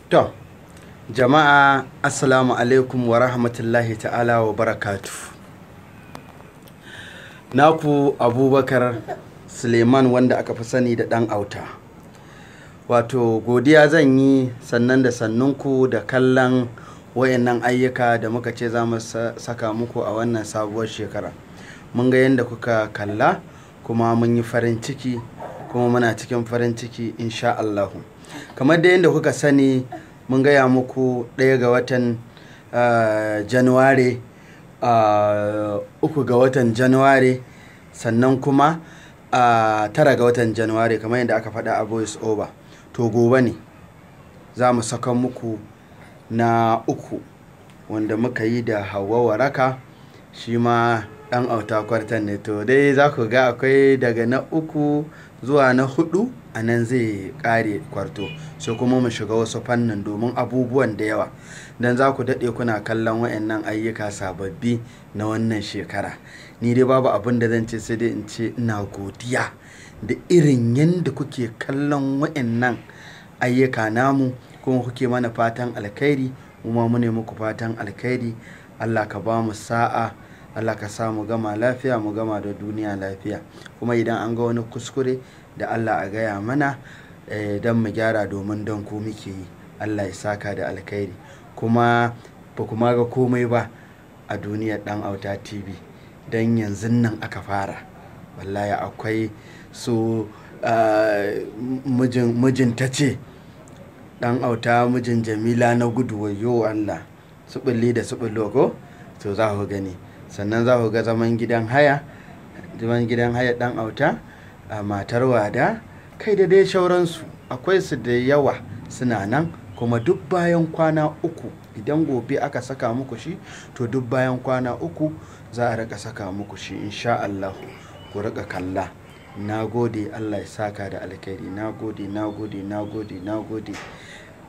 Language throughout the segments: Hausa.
To, jama'a, assalamu alaikum wa rahmatullahi ta'ala wa barakatu. Naku Abubakar Suleiman, wanda aka fi sani da Ɗan Auta. Wato godiya zan yi, sannan da sannunku da kallon wayannan ayyuka da muka ce za mu saka muku a wannan sabuwar shekara. Mun ga yadda kuka kalla, kuma mun yi farin ciki, kuma muna cikin farin ciki insha Allahu. Kamar da yadda kuka sani, mun gaya muku 1 ga watan Januware, 3 ga watan Januware, sannan kuma 9 ga watan Januware, kamar yadda aka faɗa a voice over. To gobe ne za mu saka muku na 3, wanda muka yi da Hauwa Waraka, shi ma Ɗan Auta kwartan ne. To dai za ku ga akwai daga na 3 zuwa na 4, a nan zai ƙare kwarto, sai kuma mu shiga wasu fannin, domin abubuwan da yawa, don za ku daɗe kuna kallon wayannan ayyuka sababbi na wannan shekara. Ni dai babu abin da zan ce, sai dai in ce ina godiya da irin yadda kuke kallon wayannan ayyuka namu, kuma kuke mana fatan alkhairi. Kuma mu ne muku fatan alkhairi. Allah ka ba mu sa'a, Allah ka sa mu gama lafiya, mu gama da duniya lafiya. Kuma idan an ga wani kuskure, da Allah a gaya mana don mu gyara, domin don ku muke yi. Allah ya saka da alkhairi. Kuma ba kuma ga komai ba a duniyar Ɗan Auta TV, don yanzu nan aka fara. Wallahi akwai su mijin ta ce Ɗan Auta mijin Jamila na gudu, wayo Allah, su da su ko to za ku gani. Sannan za ku ga zaman gidan haya, zaman gidan haya Ɗan Auta, a matar wada, kai da dai shauransu. Akwai su da yawa suna nan. Kuma duk bayan kwana 3, idan gobe aka saka muku shi, to duk bayan kwana 3 za a rika saka muku shi insha Allah, ku rika kalla. Na gode, Allah ya saka da alkhairi. Na gode, na gode, na gode, na gode.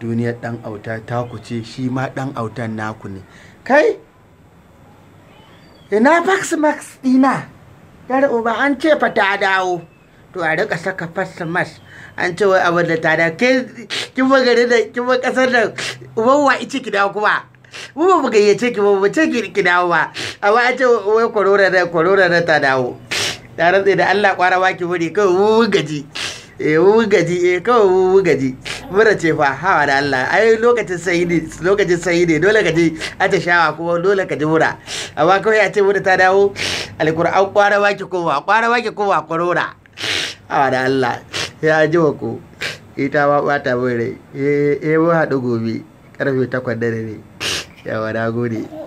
Duniyar Ɗan Auta taku ce, shi ma Ɗan Autan naku ne. Kai, ina face mask ɗina? Yar uba, an ce fa ta dawo, to a rika saka face mask. An ce wai abin da ta dawo. Ke kin ba gari da kin ba kasar da uban wa ice ki dawo? Kuma mu ba mu gayyace ki ba, mu ce ki dawo ba, amma an ce wai corona da ta dawo. Ta rantse da Allah, kwara ba ki bari kawai. Mu gaji, eh, mu gaji, eh, kawai mu gaji. Mura ce fa. Hawa da Allah, ai lokacin sanyi ne, lokacin sanyi ne, dole ka ji atishawa, kuma dole ka ji mura. Amma kawai a ce mura ta dawo, alkur'an kwara ba ki koma, kwara ba ki koma corona. Hawa da Allah, ya ji wa ku ita ma bata mai rai. Eh eh, mun haɗu gobe karfe 8 dare ne. Yawa, na gode.